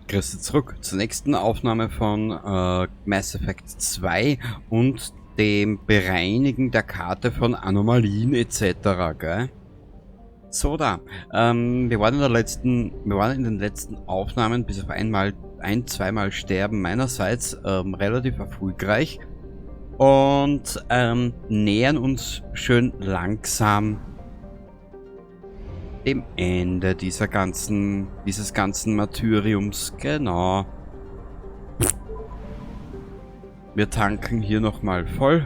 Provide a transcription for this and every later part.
Grüße zurück zur nächsten Aufnahme von Mass Effect 2 und dem Bereinigen der Karte von Anomalien etc., gell? So da, wir waren in den letzten Aufnahmen bis auf ein, zweimal Sterben meinerseits relativ erfolgreich und nähern uns schön langsam dem Ende dieses ganzen Martyriums. Genau. Wir tanken hier nochmal voll.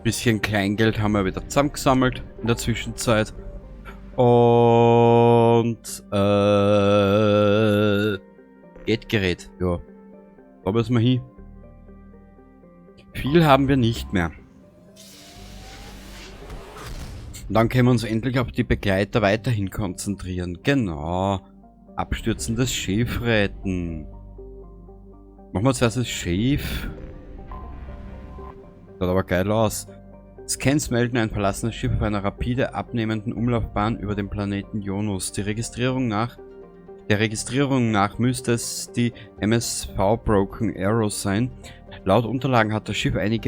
Bisschen Kleingeld haben wir wieder zusammengesammelt in der Zwischenzeit. Und Geldgerät, ja. Da müssen wir hin. Viel haben wir nicht mehr. Und dann können wir uns endlich auf die Begleiter weiterhin konzentrieren. Genau. Abstürzendes Schiff retten. Machen wir zuerst das Schiff. Sieht aber geil aus. Scans melden ein verlassenes Schiff auf einer rapide abnehmenden Umlaufbahn über dem Planeten Ionus. Der Registrierung nach müsste es die MSV Broken Arrow sein. Laut Unterlagen hat das Schiff eine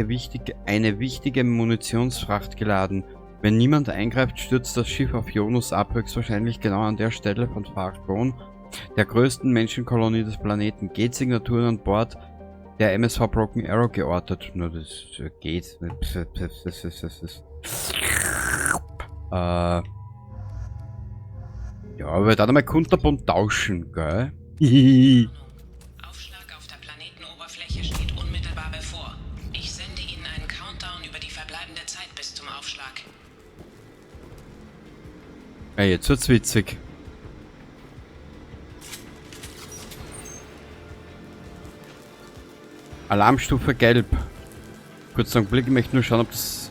wichtige Munitionsfracht geladen. Wenn niemand eingreift, stürzt das Schiff auf Ionus ab, höchstwahrscheinlich genau an der Stelle von Fargon, der größten Menschenkolonie des Planeten. Geht-Signaturen an Bord der MSV Broken Arrow geortet. Nur das geht. Ja, aber wir dann einmal kunterbunt tauschen, gell? Aufschlag auf der Planetenoberfläche steht unmittelbar bevor. Ich sende Ihnen einen Countdown über die verbleibende Zeit bis zum Aufschlag. Ey, jetzt wird's witzig. Alarmstufe gelb. Kurz einen Blick, ich möchte nur schauen, ob das...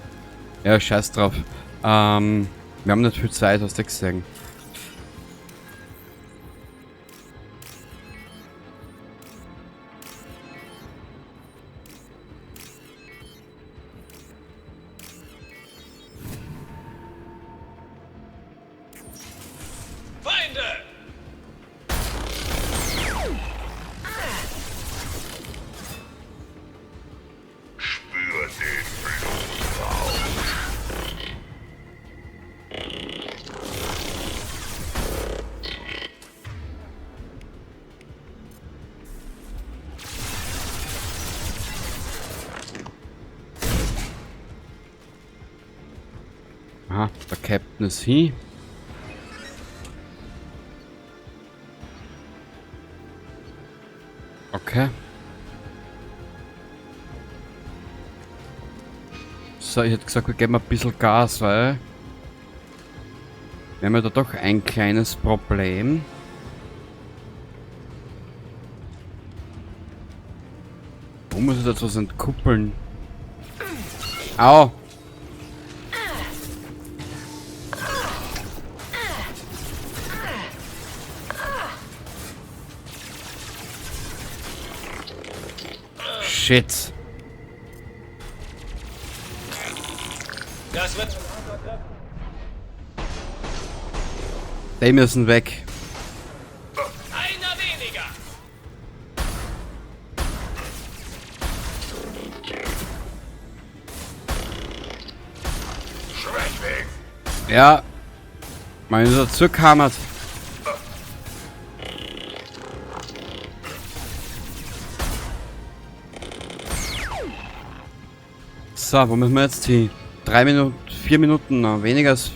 Ja, scheiß drauf. Wir haben nicht viel Zeit, hast du gesehen. Aha, der Captain ist hin. Okay. So, ich hätte gesagt, wir geben ein bisschen Gas, weil wir haben ja da doch ein kleines Problem. Wo muss ich da jetzt was entkuppeln? Au! Shit. Das wird. Die müssen weg. Einer weniger. Schwächling. Ja. Meine dazu kam hat. So, wo müssen wir jetzt hin? 3 Minuten, 4 Minuten, na, weniger als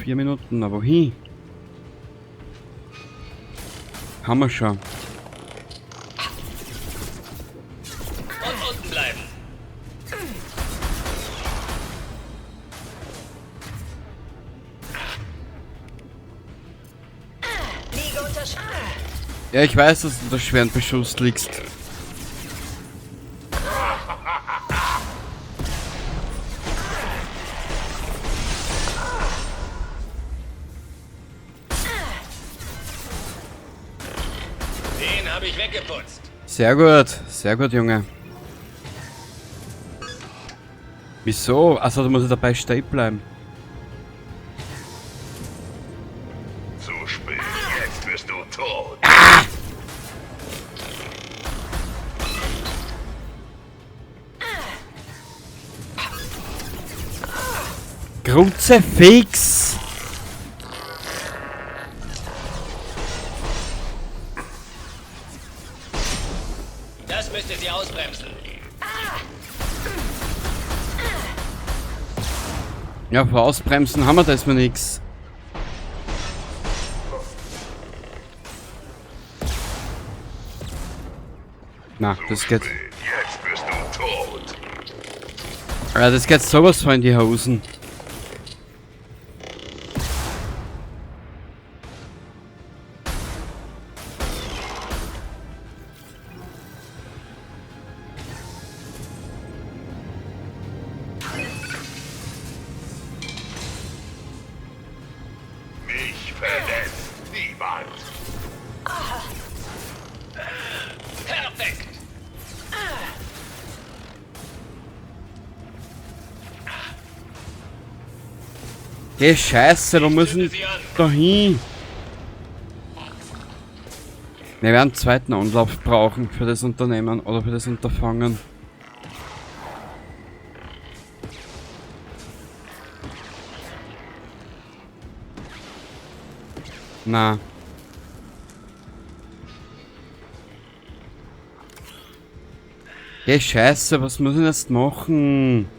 4 Minuten, aber wohin? Haben wir schon. Und unten bleiben. Ja, ich weiß, dass du unter schweren Beschuss liegst. Den habe ich weggeputzt. Sehr gut, Junge. Wieso? Also da muss ich dabei stehen bleiben. Zu spät. Jetzt bist du tot. Ah! Kruzifix! Das müsste sie ausbremsen. Ja, vor Ausbremsen haben wir da erstmal nix. Na, das geht. Jetzt bist du tot. Ja, das geht sowas von in die Hosen. Mich verletzt niemand. Perfekt. Die Scheiße, da müssen da hin. Wir werden einen zweiten Anlauf brauchen für das Unternehmen oder für das Unterfangen. Na. Die Scheiße, was muss ich denn jetzt machen?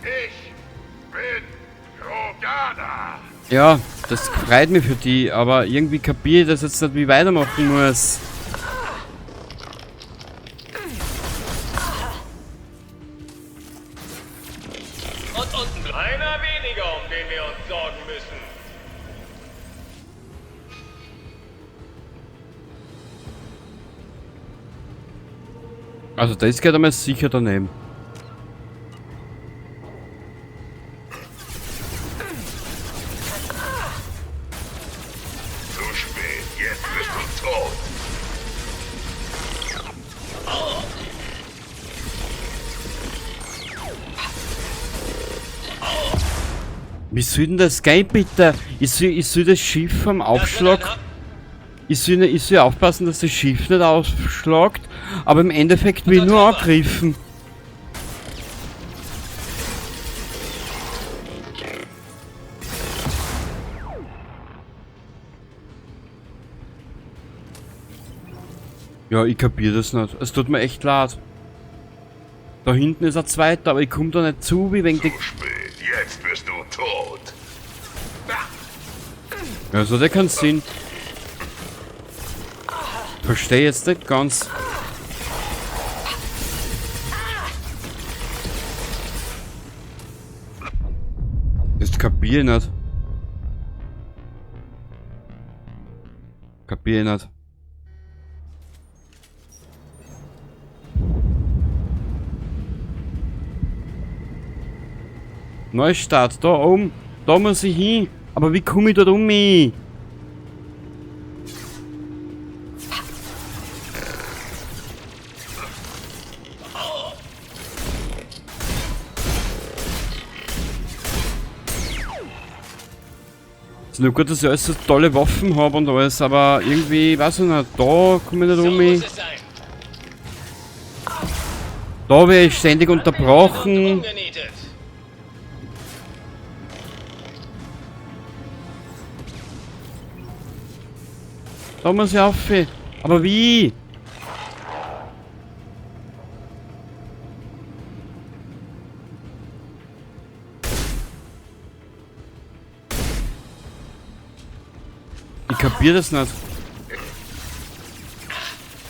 Ich bin Rogana. Ja, das freut mich für die, aber irgendwie kapiere ich das jetzt nicht, wie ich weitermachen muss. Und unten bleiben. Einer weniger, um den wir uns sorgen müssen. Also das geht einmal sicher daneben. Zu spät. Jetzt bist du tot. Wie soll denn das gehen, bitte? Ich soll das Schiff am Aufschlag... Ich soll aufpassen, dass das Schiff nicht aufschlagt, aber im Endeffekt will ich nur angegriffen. Ja, ich kapier das nicht. Es tut mir echt leid. Da hinten ist ein zweiter, aber ich komm da nicht zu, wie wenn die... Zu spät. Jetzt bist du tot. Ja, so der keinen Sinn. Verstehe jetzt nicht ganz. Das kapier ich nicht. Kapier ich nicht. Neustart, da oben. Da muss ich hin. Aber wie komme ich dort um mich? Ist nur gut, dass ich alles so tolle Waffen habe und alles, aber irgendwie, weiß ich nicht, da komme ich nicht um mich. Da werde ich ständig unterbrochen. Da muss ich auf. Aber wie? Ich kapier das nicht.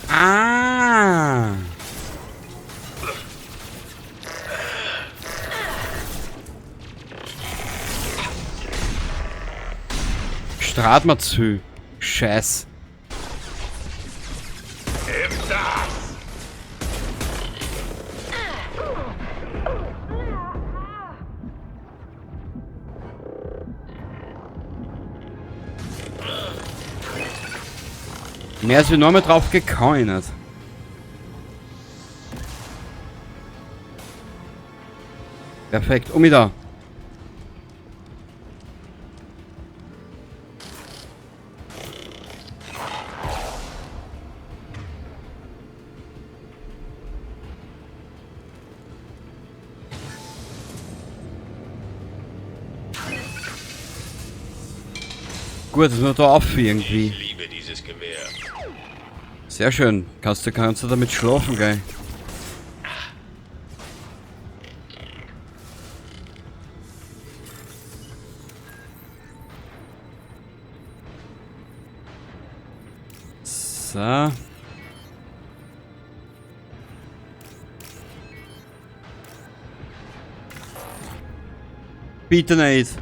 Ah! Strahlt mir zu. Scheiß. Mehr als wir noch mal drauf gekommen. Perfekt, um wieder. Gut, das nur da auf irgendwie. Ich liebe dieses Gewehr. Sehr schön. Kannst du damit schlafen, gell? So. Bitte nicht.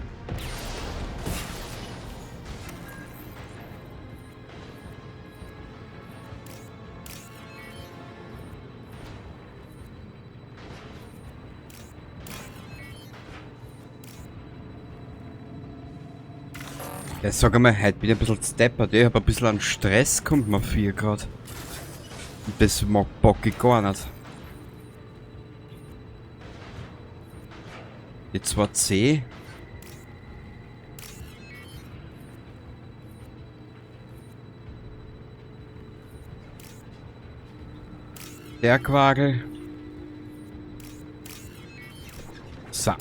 Ja, sag einmal, heute bin ich ein bisschen steppert. Ich hab ein bisschen an Stress, kommt mir viel grad. Und das mag bock ich gar nicht. Die 2C. Der Quagel. So.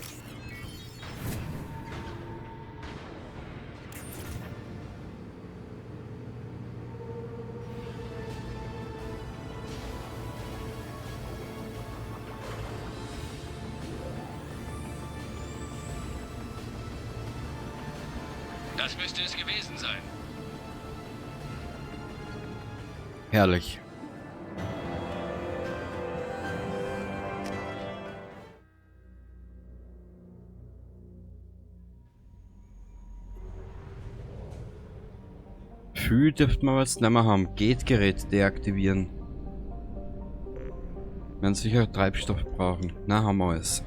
Das müsste es gewesen sein. Herrlich. Viel dürften wir jetzt nicht mehr haben. Geht-Gerät deaktivieren. Wir werden sicher Treibstoff brauchen. Na, haben wir alles.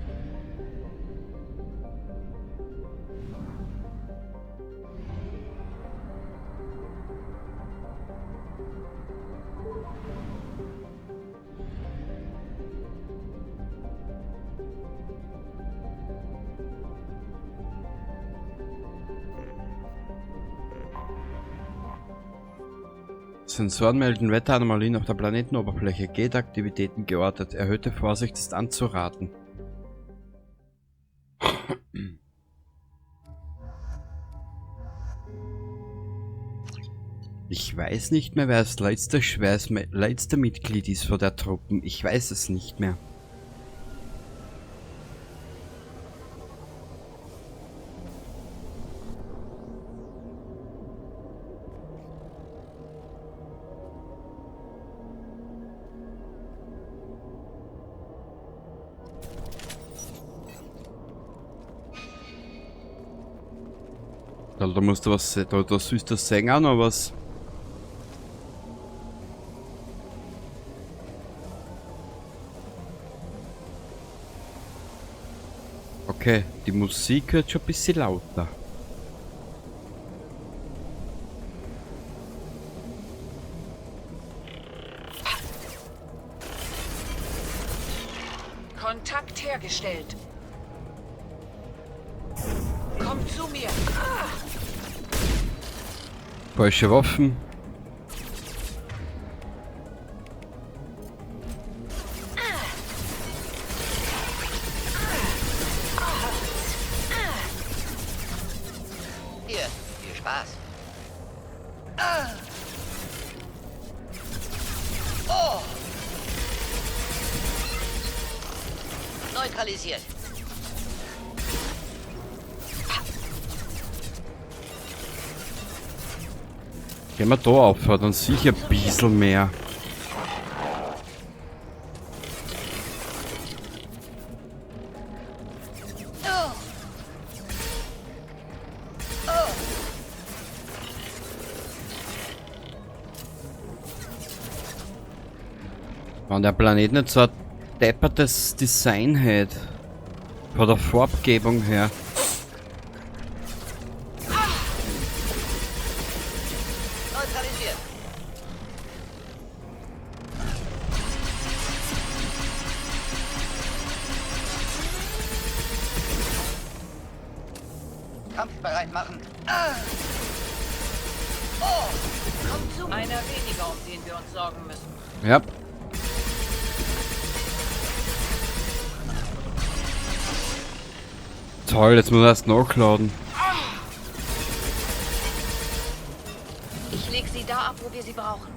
Sensoren melden Wetteranomalien auf der Planetenoberfläche. Geht-Aktivitäten geortet. Erhöhte Vorsicht ist anzuraten. Ich weiß nicht mehr, wer das letzte Mitglied ist von der Truppen. Ich weiß es nicht mehr. Da musst du was, da süßt das Sänger noch was. Okay, die Musik wird schon ein bisschen lauter. Kontakt hergestellt. Komm zu mir. Falsche Waffen. Hier, viel Spaß. Oh. Neutralisiert. Gehen wir da auf, dann sicher ein bisschen mehr. Wenn der Planet nicht so ein deppertes Design hat, von der Farbgebung her. Kampfbereit machen. Ah. Oh, komm zu mir. Einer weniger, um den wir uns sorgen müssen. Ja. Toll, jetzt muss ich erst nachladen. Ich leg sie da ab, wo wir sie brauchen.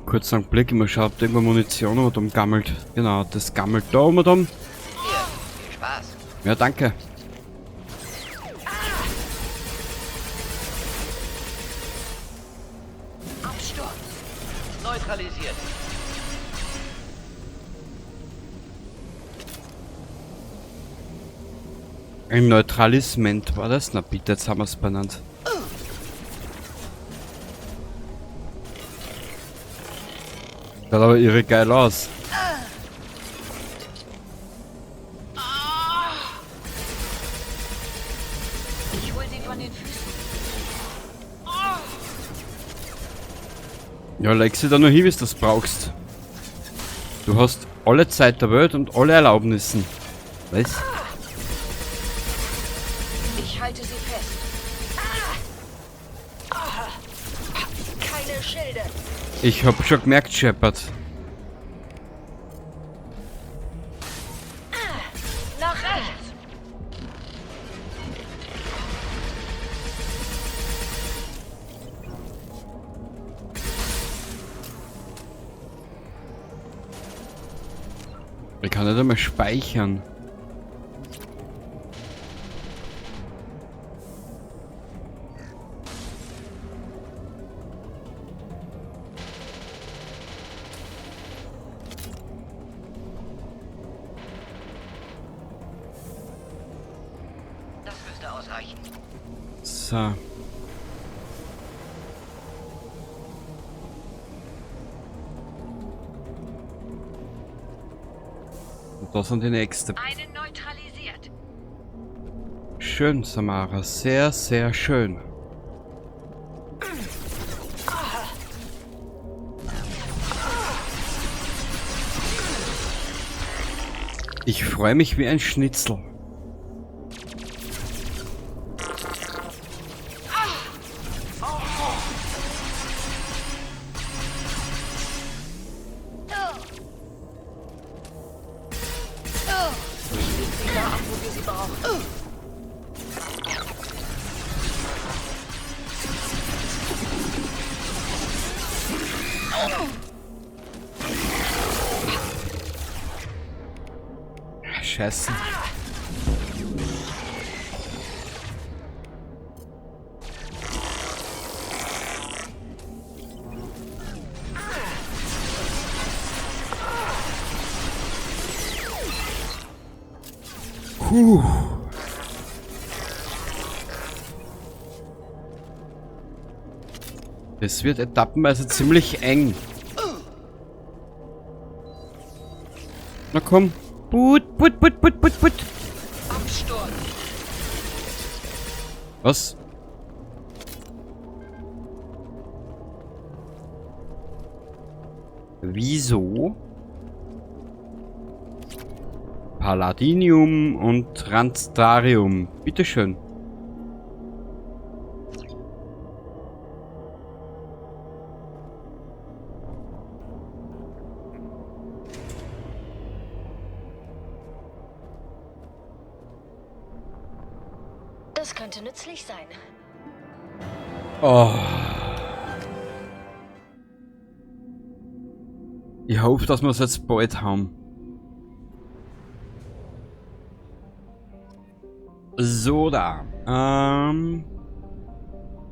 Kurz einen Blick, immer schaut, ob irgendwo Munition oder gammelt. Genau, das gammelt da um und um. Hier, viel Spaß. Ja, danke. Absturz. Neutralisiert. Ein Neutralisment war das? Na bitte, jetzt haben wir es benannt. Sieht aber irre geil aus. Ich hol sie von den Füßen. Ja, leg sie da nur hin, wie du das brauchst. Du hast alle Zeit der Welt und alle Erlaubnissen. Was? Ich halte sie fest. Keine Schilde. Ich hab schon gemerkt, Shepard. Nach rechts. Ich kann nicht einmal speichern. Das müsste ausreichen. So. Und da sind die nächste. Einen neutralisiert. Schön, Samara. Sehr, sehr schön. Ich freue mich wie ein Schnitzel. Ich leg sie da ab, wo wir sie brauchen. Scheiße. Puh. Es wird etappenweise ziemlich eng. Na komm. Put, put, put, put, put, put. Absturz. Was? Wieso? Paladinium und Transtarium. Bitteschön. Das könnte nützlich sein. Oh. Ich hoffe, dass wir es jetzt bald haben. So, da.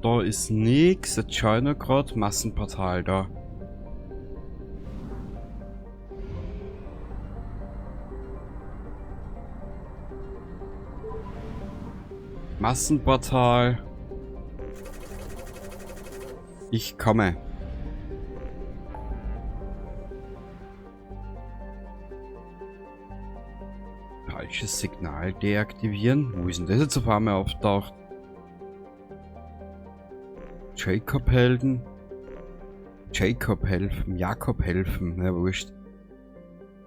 Da ist nix. Jetzt schau ich noch grad. Massenportal da. Massenportal. Ich komme. Falsches Signal deaktivieren. Wo ist denn das jetzt auf einmal auftaucht? Jacob helfen. Jacob helfen. Jakob helfen. Ja, wurscht.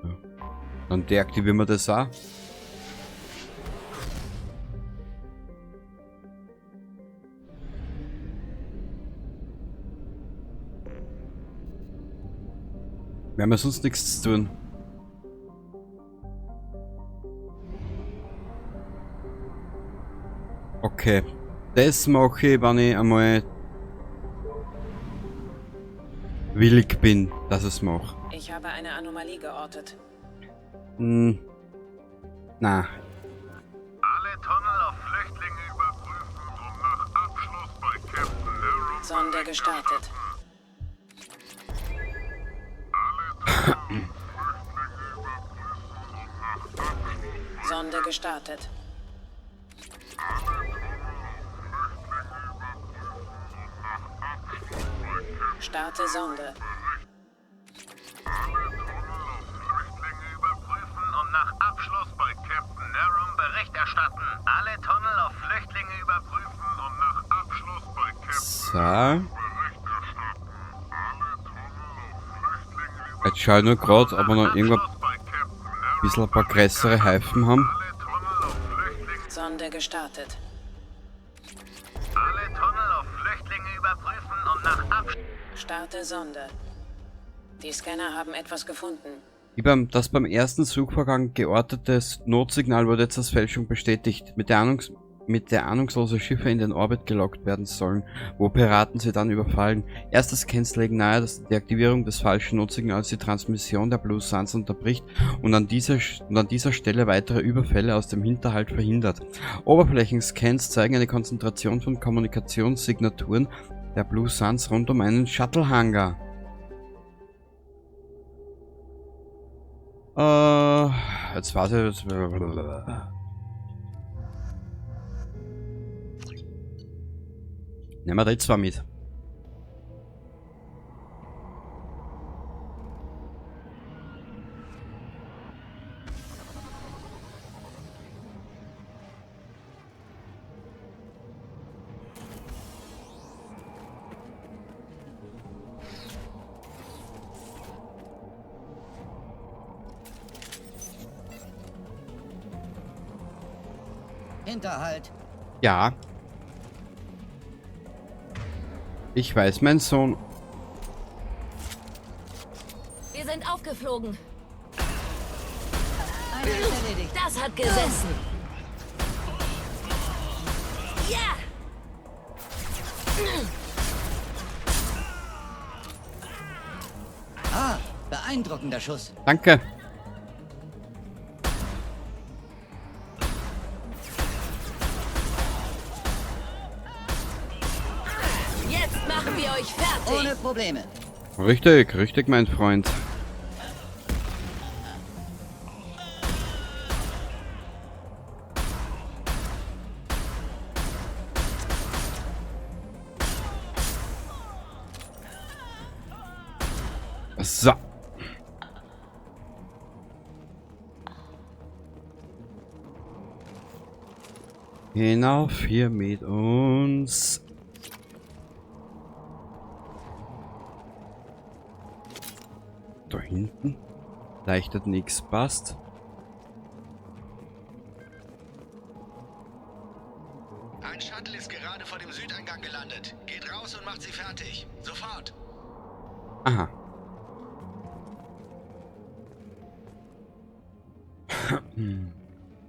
Ja. Dann deaktivieren wir das auch. Wir haben ja sonst nichts zu tun. Okay. Das mache ich, wenn ich einmal willig bin, dass ich es mache. Ich habe eine Anomalie geortet. Hm. Na. Alle Tunnel auf Flüchtlinge überprüfen und nach Abschluss bei Captain Aram Sonde gestartet. Sonde gestartet. Starte Sonde. Flüchtlinge überprüfen und nach Abschluss bei Captain Aram Bericht erstatten. Alle Tunnel auf Flüchtlinge überprüfen und nach Abschluss bei Captain So. Bericht erstatten. Alle Tunnel auf Flüchtlinge überprüfen. Jetzt schau ich nur grad, ob wir noch irgendwo ein Abschluss bei Captain Aram bisschen ein paar größere Haufen haben. Alle Tunnel auf Flüchtlinge. Sonde gestartet. Alle Tunnel auf Flüchtlinge überprüfen und nach Abschluss. Starte Sonde. Die Scanner haben etwas gefunden. Das beim ersten Suchvorgang geortetes Notsignal wurde jetzt als Fälschung bestätigt, mit der ahnungslose Schiffe in den Orbit gelockt werden sollen, wo Piraten sie dann überfallen. Erste Scans legen nahe, dass die Aktivierung des falschen Notsignals die Transmission der Blue Suns unterbricht und an dieser Stelle weitere Überfälle aus dem Hinterhalt verhindert. Oberflächenscans zeigen eine Konzentration von Kommunikationssignaturen der Blue Suns rund um einen Shuttle-Hangar. Jetzt weiß ich jetzt. Nehmen wir die zwei mit. Hinterhalt. Ja. Ich weiß, mein Sohn. Wir sind aufgeflogen. Einer ist erledigt. Das hat gesessen. Ja! Ah, beeindruckender Schuss. Danke. Jetzt machen wir euch fertig. Ohne Probleme. Richtig, richtig, mein Freund. So. Hinauf hier mit uns. Da hinten. Leichtet nichts, passt. Ein Shuttle ist gerade vor dem Südeingang gelandet. Geht raus und macht sie fertig. Sofort. Aha.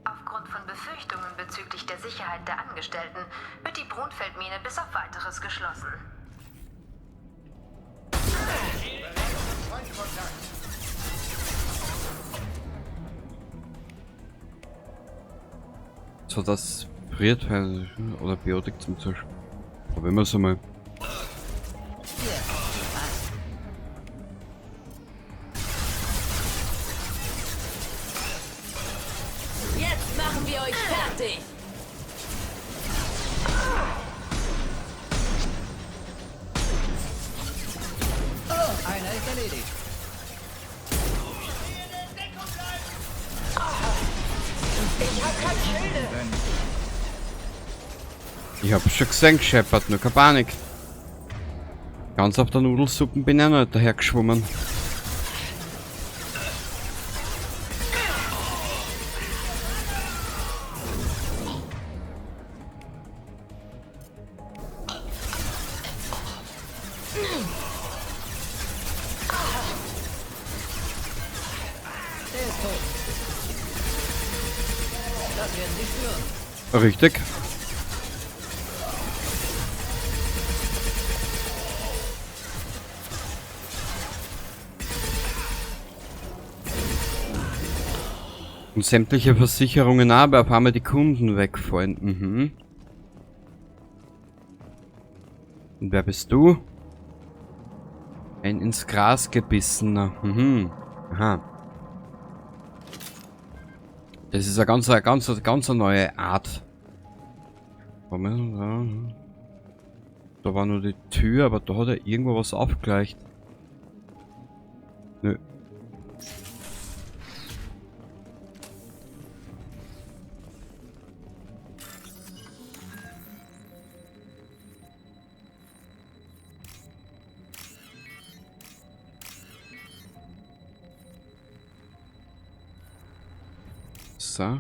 Aufgrund von Befürchtungen bezüglich der Sicherheit der Angestellten wird die Brunfeldmine bis auf weiteres geschlossen. So, das friert oder Biotik zum Beispiel. Probieren wir es einmal. Jetzt machen wir euch fertig. Oh, einer ist erledigt. Ich hab schon gesehen, Shepard, nur keine Panik. Ganz auf der Nudelsuppe bin ich auch noch daher geschwommen. tot. Das werden Sie spüren. Richtig. Und sämtliche Versicherungen aber auf einmal die Kunden wegfallen. Mhm. Und wer bist du? Ein ins Gras gebissener. Mhm. Aha. Das ist eine ganz neue Art. Moment, da war nur die Tür, aber da hat er irgendwo was aufgleicht. Nö. So.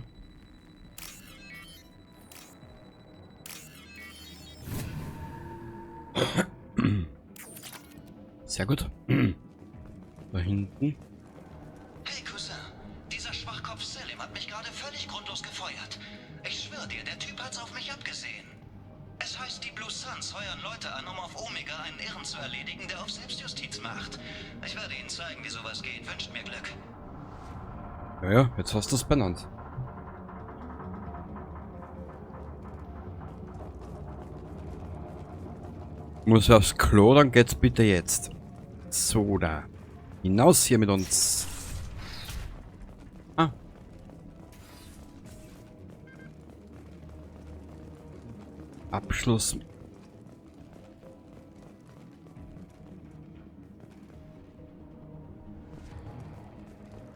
Sehr gut. Da hinten. Hey Cousin, dieser Schwachkopf Selim hat mich gerade völlig grundlos gefeuert. Ich schwöre dir, der Typ hat's auf mich abgesehen. Es heißt, die Blue Suns heuern Leute an, um auf Omega einen Irren zu erledigen, der auf Selbstjustiz macht. Ich werde ihnen zeigen, wie sowas geht. Wünscht mir Glück. Ja, ja, jetzt hast du es benannt. Muss aufs Klo, dann geht's bitte jetzt. So, da. Hinaus hier mit uns. Ah. Abschluss.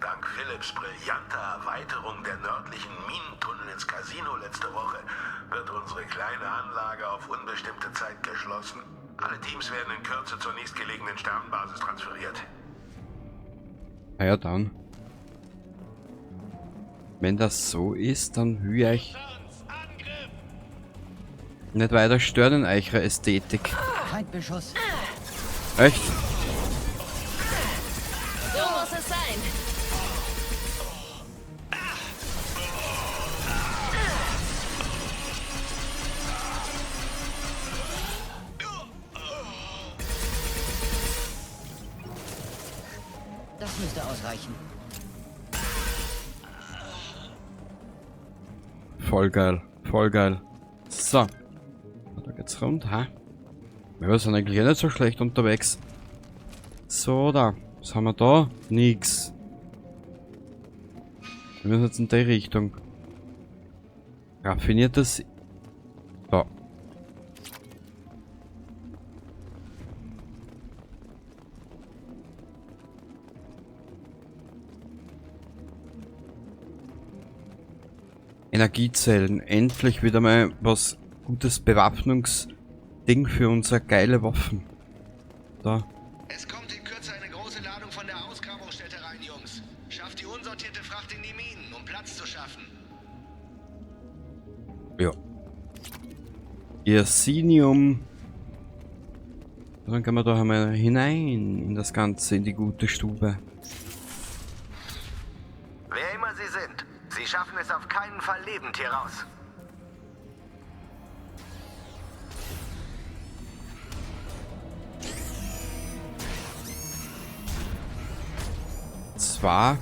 Dank Philipps brillanter Erweiterung der nördlichen Minentunnel ins Casino letzte Woche wird unsere kleine Anlage auf unbestimmte Zeit geschlossen. Alle Teams werden in Kürze zur nächstgelegenen Sternenbasis transferiert. Na ja, dann. Wenn das so ist, dann will ich nicht weiter stören in eurer Ästhetik. Feindbeschuss. Echt? So muss es sein. Das müsste ausreichen. Voll geil, voll geil. So. Da geht's rund, ha? Wir sind eigentlich eh nicht so schlecht unterwegs. So, da. Was haben wir da? Nix. Wir müssen jetzt in die Richtung. Raffiniertes. Da. Energiezellen. Endlich wieder mal was gutes Bewaffnungsding für unsere geile Waffen. Da. Es kommt in Kürze eine große Ladung von der Ausgrabungsstätte rein, Jungs. Schafft die unsortierte Fracht in die Minen, um Platz zu schaffen. Ja. Irsinium. Dann können wir da einmal hinein in das Ganze, in die gute Stube. Wer immer Sie sind, Sie schaffen es auf keinen Fall lebend hier raus. Zwar.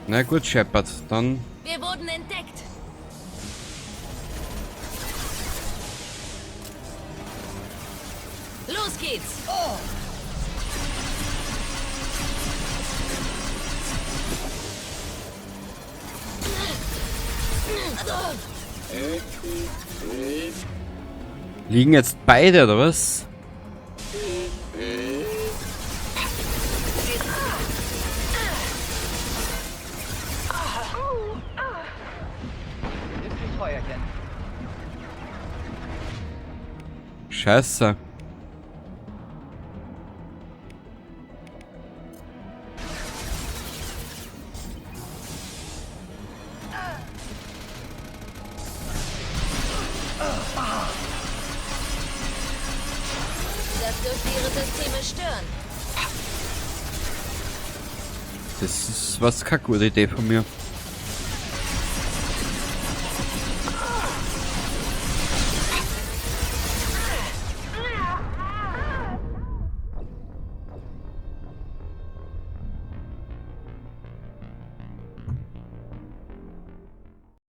Na gut, Shepard, dann. Wir wurden entdeckt. Los geht's. Oh. Liegen jetzt beide, oder was? Scheiße. Das dürfte ihre Systeme stören. Das ist was keine gute Idee von mir.